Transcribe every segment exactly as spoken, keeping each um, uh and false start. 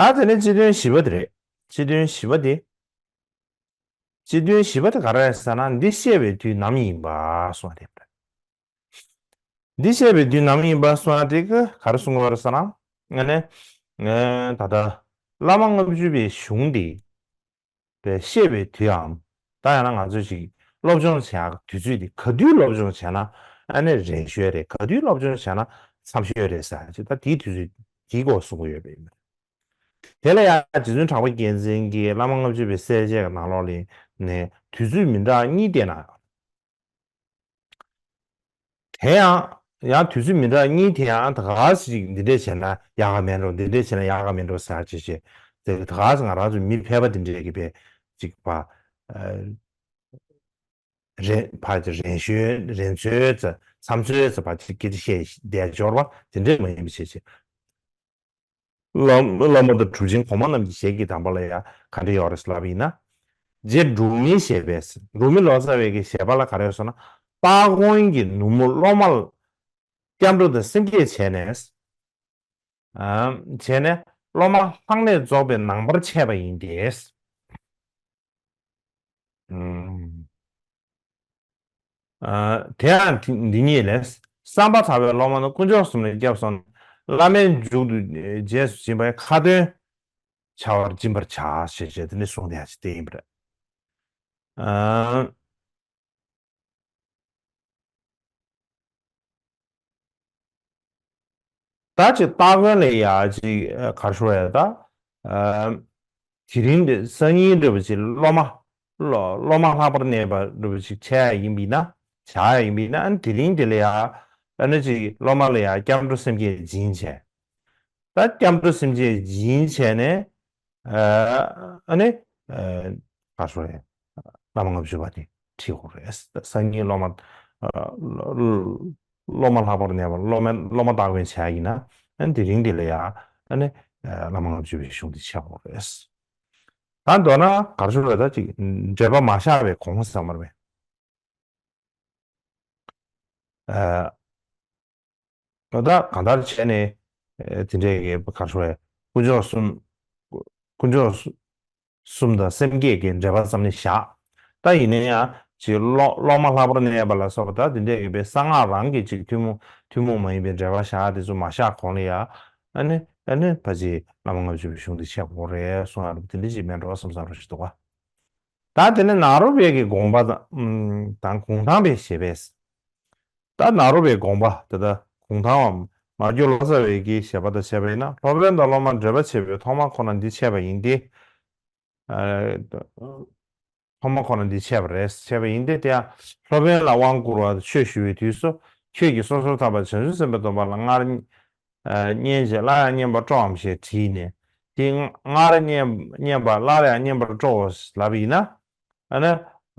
ད་དེ་ནས་སྤྱི་དོན་བཞི་པ་དེ་རེད། སྤྱི་དོན་བཞི་པ་དེ། སྤྱི་དོན་བཞི་པ་དེ་ག་རེ་རེད་ཟེར་ན། འདི་བཤད་པའི་དུས་ནམ་ཡིན་པ་གསུངས་པ་དེ་རེད། འདི་བཤད་པའི་དུས་ནམ་ཡིན་པ་གསུངས་པ་དེ་ག་ག་རེ་གསུང་གི་ཡོད་རེད་ཟེར་ན། ཨ་ནི། ཨ། ད་ལྟ་བླ་མ་ལྔ་བཅུ་པའི་གཞུང་འདི་བཤད་པའི་དུས་འམ། ད་ཡང་ན་ང་ཚོས་ཅིག་སློབ་སྦྱོང་བྱེད་ཡག་དུས་ཚོད་འདི་ག་དུས་སློབ་སྦྱོང་བྱས་ན་ཨ་ནི་རན་ཤོས་རེད། ག་དུས་སློབ་སྦྱོང་བྱས་ན་འཚམ་ཤོས་རེད་ཟེར་ཅིག་ད་དེའི་དུས་ཚོད་དེའི་སྐོར་གསུང་གི་ཡོད་པ་ཡིན། དེ་ལ་ཡང་རྗེ་བཙུན་གྲགས་པ་རྒྱལ་མཚན་གྱིས་བླ་མ་ལྔ་བཅུ་པའི་གསལ་བྱེད་ཀྱི་ནང་ལོགས་ལ་ནས་དུས་ཚོད་མི་འདྲ་གཉིས་བསྟན་གནང་ཡོད། དེ་ཡང་། ཡང་དུས་ཚོད་མི་འདྲ་གཉིས་དེ་ཡང་ད་ག་ཟེ་ཅིག་འདི་འདྲས་བྱས་ན་ཡག་ག་མེད་འགྲོ། འདི་འདྲས་བྱས་ན་ཡག་ག་མེད་འགྲོ་ཟེར་ཅིག་བྱས། དེ་ད་ག་ཟེ་ང་རང་ཚོ་མི་ཕལ་པ་འདི་འདྲས་ཀྱི་བས་ཅིག་པ། ཨ། རན་ཕ་ཅིག་རན་ཤོས་རན་ཚོད་ཙ་འཚམ་ཚོད་ཙ་ཕ་ཅིག་སྐད་ཆ་བཤད་བསྡད་འབྱོར་བ་དེ་འདྲས་མ་ཡིན་པ་བྱས་བྱས། བླ་བླ་མ་དང་གྲུབ་ཆེན་གོང་མ་རྣམས་ཀྱི་ཞལ་གྱི་དམ་པ་ལ་ཡང་ག་འདྲ་ཡོད་རེད་ལབ་ཡིན་ན། རྗེ་འབྲུག་མིའི་བཞེད་པས། འབྲུག་མི་ལོ་ཙཱ་བའི་གི་བཞེད་པ་ལ་ག་རེ་ཡོད་ཟེར་ན། སྟ་གོན་གྱི་ནུབ་མོ་སློབ་མ་སྐྱབས་འགྲོ་དང་སེམས་བསྐྱེད་བྱས་ནས། ཨ། བྱས་ནས་སློབ་མ་ལྷག་གནས་རྫོགས་པའི་ནང་པར་འཆད་པ་ཡིན་ཏེ། ཨ། དེ་ཡང་འདི་ཉིད་ལས། བསམ་པ་ཐག་པའི་སློབ་མ་ནི་དཀོན་མཆོག་གསུམ་ལ་སྐྱབས་སོང་ན། བླ་མའི་མཇུག་ཏུ་རྗེས་སུ་བྱིན་པའི་ཁ་ཏོན་བྱ་བར་སྦྱིན་པར་བྱ་ཞེས་བྱས་དེ་ནི་གསུངས་ཏེ་ཡང་ཅི་སྟེ་ཡིན་པ་རེད། ཨ། ད་ཅིག་སྟ་གོན་ལ་ཡ་ཅིག་ག་རེ་ཞུ་དགོས་རེད་ད། ཨ། དེ་རིང་འདི་སང་ཉིན་འདྲ་བོ་ཅིག་སློབ་མ། སློ་སློབ་མ་ལྷག་པར་གནས་པ་འདྲ་བོ་ཅིག་བྱས་ཡ་ཡིན་པ་ཡིན་ན། བྱ་ཡ་ཡིན་པ་ཡིན་ན། ཨ་ནི་དེ་རིང་འདི་ལ་ཡ། ཨ་ནི་ཅིག་སློབ་མ་ལ་ཡ་སྐྱབས་འགྲོ་སེམས་བསྐྱེད་སྦྱིན་བྱས། ད་སྐྱབས་འགྲོ་སེམས་བསྐྱེད་སྦྱིན་བྱས་ནས། ཨ་ནི། ཨ། ག་རེ་ཞུ་དགོས་རེད། བླ་མ་ལྔ་བཅུ་པ་དེ་ཁྲིད་དགོས་རེད། སང་ཉིན་སློབ་མ། ཨ། སློབ་མ་ལྷག་པར་གནས་པ་སློབ་མ་སློབ་མ་སྟ་གོན་བྱས་ཡིན་ན། ཨ་ནི་དེ་རིང་འདི་ལ་ཡ། ཨ་ནི། ཨ། བླ་མ་ལྔ་བཅུ་པའི་གཞུང་འདི་འཆད་དགོས་རེད། ད་མདོར་ན་ག་རེ་ཞུ་དགོས་རེད་ད་ཅིག་འགྲེལ་པ་མ་བཞག་པའི་གོང་ཟེར་བ་རེད། ཨ། ད་གང་ལྟར་བྱས་ནས། ཨ། དེ་འདྲའི་གི་ག་རེ་ཞུ་དགོས་རེད། དཀོན་མཆོག་གསུམ། དཀོན་མཆོག་གསུམ་དང་སེམས་བསྐྱེད་ཀྱི་འབྲེལ་བ་ཙམ་ནི་བཞག་ད་ཡིན་ན་ཡང་ཅིག་སློབ་སློབ་མ་ལྷག་པར་གནས་པ་ལ་སོགས་པ་ད་དེ་འདྲའི་གི་བའི་གསང་སྔགས་རང་གི་ཅིག་ཐུན་མོང་ཐུན་མོང་མ་ཡིན་པའི་འབྲེལ་བ་བཞག་དེ་ཚོ་མ་བཞག་གོང་ལ་ཡ། ཨ་ནི་ཨ་ནི་ཕ་ཅིག་བླ་མ་ལྔ་བཅུ་པའི་གཞུང་འདི་འཆད་དགོས་རེད་གསུང་ཡ་རུ་དེ་འདྲ་ཅིག་མེད་འགྲོ་བསམ་བསམ་རུ་ཞིག་འདུག་ག་ད་དེ་ནས་ནཱ་རོ་པའི་གི་དགོངས་པ་དང་། ཨམ། དང་གུང་ཐང་པའི་བཞེད་པས། ད་ནཱ་རོ་པའི་དགོངས་པ་དེ་ད་གུང་ཐང་བ་མར་གྱུར་ལོ་ཙཱ་བའི་གི་བཞེད་པ་དང་བྱས་པ་ཡིན་ན། སློབ་དཔོན་དང་སློབ་མ་འབྲེལ་བ་ཆད་པའི་ཐོག་མ་ཁོ་ན་འདི་འཆད་པ་ཡིན་ཏེ། ཨ། ཐོག་མ་ཁོ་ན་འདི་འཆད་པ་རེད། འཆད་པ་ཡིན་ཏེ། དེ་ཡང་སློབ་དཔོན་ལ་དབང་བསྐུར་བ་ཆོས་ཞུ་བའི་དུས་སུ། ཁྱོད་ཀྱིས་སོ་སོར་ཐར་པ་བྱང་ཆུབ་སེམས་དཔའི་སྡོམ་པ་ལ་སྔར། ཨ། བསྙེན་བྱས་སླར་ཡང་བསྙེན་པར་སྤྲོའམ་ཞེས་དྲིས་ནས། དེ་སྔར་བསྙེན་བསྙེན་པ་སླར་ཡང་བསྙེན་པར་སྤྲོའོ་ལབ་པ་ཡིན་ན། ཨ་ནི་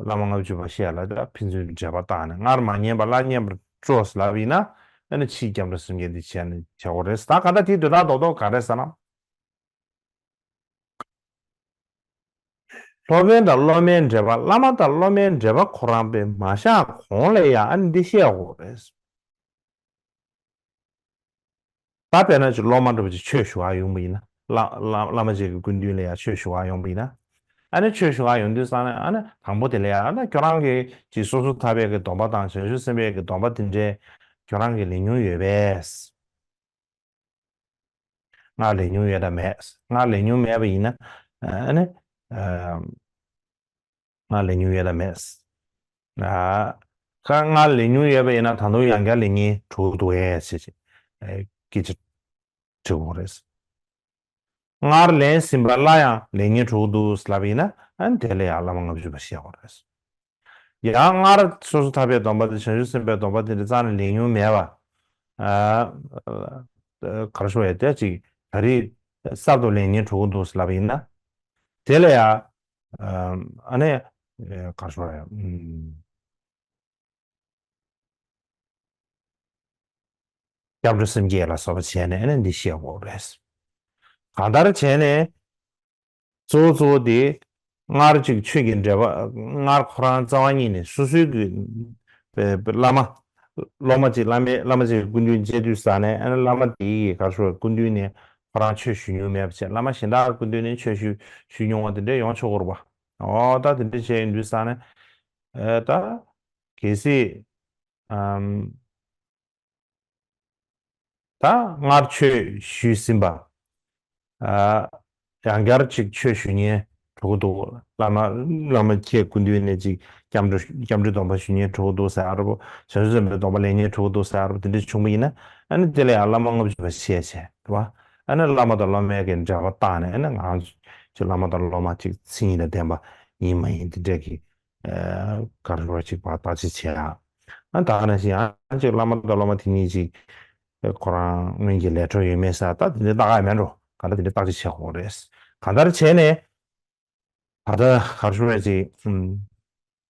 བླ་མ་ལྔ་བཅུ་པ་བཤད་ལ་ད་ཕན་ཚུན་འབྲེལ་པ་བཏང་ནས། སྔར་མ་བསྙེན་པ་སླར་བསྙེན་པར་སྤྲོ་ལབ་ཡིན་ན། ཨ་ནི་ཕྱིས་སྐྱབས་འགྲོ་སེམས་བསྐྱེད་འདི་བྱས་ནས་བྱ་དགོས་རེད། ད་ག་ད་དེའི་དོན་དག་རྡོག་རྡོག་ག་རེ་ཟེར་ན། སློབ་དཔོན་དང་སློབ་མའི་འབྲེལ་བ། བླ་མ་དང་སློབ་མའི་འབྲེལ་བ་ཁོ་རང་དཔེ་མ་བཞག་གོང་ལ་ཡང་ཨ་ནི་འདི་བཤད་དགོས་རེད། ད་དཔེར་ན་ཅིག་སློབ་མ་འདྲ་པོ་ཅིག་ཆོས་ཞུ་ག་ཡོང་པ་ཡིན་ན། བླ་བླ་བླ་མ་ཅིག་གི་སྐུ་མདུན་ལ་ཡང་ཆོས་ཞུ་ག་ཡོང་པ་ཡིན་ན། ཨ་ནི་ཆོས་ཞུ་ག་ཡོང་དུས་ཙང་ནས་ཨ་ནི་དང་པོ་དེ་ལ་ཡང་ཨ་ནི་ཁྱོད་རང་གིས་ཅིག་སོ་སོར་ཐར་པའི་གི་སྡོམ་པ་དང་བྱང་ཆུབ་སེམས་དཔའི་གི་སྡོམ་པ་དེ་འདྲའི་ཁྱོད་རང་གིས་ལེན་མྱོང་ཡོད་པས། ང་ལེན་མྱོང་ཡོད་དམ་མེད། ང་ལེན་མྱོང་མེད་པ་ཡིན་ན། ཨ་ནི། ཨ། ང་ལེན་མྱོང་ཡོད་དམ་མེད། ཨ། ཁ་ང་ལེན་མྱོང་ཡོད་པ་ཡིན་ན་ད་དུང་ཡང་བསྐྱར་ལེན་མཁན་འགྲོ་གི་འདུག་གས་ཞེས་སྐད་ཆ་དྲི་དགོས་རེད། སྔར་ལེན་ཟིན་པ་སླར་ཡང་ལེན་མཁན་འགྲོ་གི་འདུག་ལབ་པ་ཡིན་ན། ཨ་ནི་དེ་ལ་ཡང་བླ་མ་ལྔ་བཅུ་པ་བཤད་དགོས་རེད། ཡང་སྔར་སོ་སོར་ཐར་པའི་སྡོམ་པ་དང་བྱང་ཆུབ་སེམས་དཔའི་སྡོམ་པ་དེ་འདྲ་རྩ་ནས་ལེན་མྱོང་མེད་པ། ཨ། ག་རེ་ཞུ་དགོས་རེད། དེ་ཅིག་ད་རེས་གསར་དུ་ལེན་མཁན་འགྲོ་གི་འདུག་ལབ་པ་ཡིན་ན། དེ་ལ་ཡང་། ཨ་ནི། ག་རེ་ཞུ་དགོས་རེད། ཨུམ། སྐྱབས་འགྲོ་སེམས་བསྐྱེད་ལ་སོགས་པ་བྱས་ནས་ཨ་ནི་འདི་བཤད་དགོས་རེད། གང་ལྟར་བྱས་ནས། གཙོ་བོ་གཙོ་བོ་དེ། སྔར་ཅིག་ཆོས་ཀྱི་འབྲེལ་བ། སྔར་ཁོ་རང་རྩ་བ་ཉིད་ནས་སོ་སོའི་གི་བླ་མ། སློབ་མ་ཅིག་བླ་མའི་བླ་མ་ཅིག་གི་སྐུ་མདུན་མཇལ་དུས་ཙང་ནས། ཨ་ནི་བླ་མ་དེའི་ག་རེ་ཞུ་དགོས་རེད། སྐུ་མདུན་ནས་ ཁོ་རང་ཆོས་ཞུ་མྱོང་མེད་པ་བྱས། བླ་མ་གཞན་དག་སྐུ་མདུན་ནས་ཆོས་ཞུ་ཞུ་མྱོང་བ་དེ་འདྲ་ཡོང་ཆོག་གི་རེད་པ། འོ་ད་དེ་འདྲ་བྱས་ཡིན་དུས་ཙང་ནས་ཨ་ད་གལ་སྲིད་ཨམ། ད་སྔར་ཆོས་ཞུས་ཟིན་པ། ཨ། ཡང་བསྐྱར་ཅིག་ཆོས་ཞུ་མཁན་འགྲོ་གི་འདུག་བླ་མ་བླ་མ་ཁྱེད་སྐུ་མདུན་ནས་ཅིག་སྐྱབས་འགྲོ་སྐྱབས་འགྲོའི་སྡོམ་པ་ཞུ་མཁན་འགྲོ་གི་འདུག་ཟེར་བ་རེད་པ། བྱང་ཆུབ་སེམས་དཔའི་སྡོམ་པ་ལེན་མཁན་འགྲོ་གི་འདུག་ཟེར་བ་རེད་པ། དེ་འདྲ་བྱུང་བ་ཡིན་ན་ཨ་ནི་དེ་ལ་ཡང་བླ་མ་ལྔ་བཅུ་པ་བྱས་བྱས་རེད་པ། ཨ་ནི་བླ་མ་དང་སློབ་མའི་གི་འབྲེལ་བ་བཏགས་ནས་ཨ་ནི་ང་རང་ཚོ་བླ་མ་དང་སློབ་མ་ཅིག་མཚན་ཉིད་དང་ལྡན་པ་ཡིན་མ་ཡིན་དེ་འདྲ་གི་ཨ་ག་རེ་ཟེར་ཅིག་ཕར་བརྟག་དཔྱད་བྱེད་ཡ། ཨ་ད་ག་ནང་བཞིན་ཡང་ཅིག་བླ་མ་དང་སློབ་མ་དེ་གཉིས་ཅིག་ཁོ་རང་སྔོན་གྱི་ལས་འཕྲོ་ཡོད་མེད་ཟེར་ད་དེ་འདྲ་བརྟག་ཡ་མེད་འགྲོ། གང་ལྟར་དེ་འདྲ་བརྟག་དཔྱད་བྱེད་དགོས་རེད། གང་ལྟར་བྱས་ནས་ད་ལྟ་ག་རེ་ཟེར་ཅིག་ཨུམ།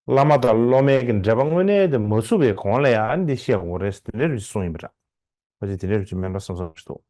བླ་མ་དང་སློབ་མའི་གི་འབྲེལ་བ་དངོས་གནས་དེ་མ་ཚུགས་པའི་གོང་ལ་ཡང་ཨ་ནི་འདི་བཤད་དགོས་རེད་དེ་འདྲ་རུ་གསུངས་ཡིན་པ་འདྲ། ཁོ་ཅིག་དེ་འདྲ་རུ་ཅིག་མེད་འགྲོ་བསམ་བསམ་ཞིག་འདུག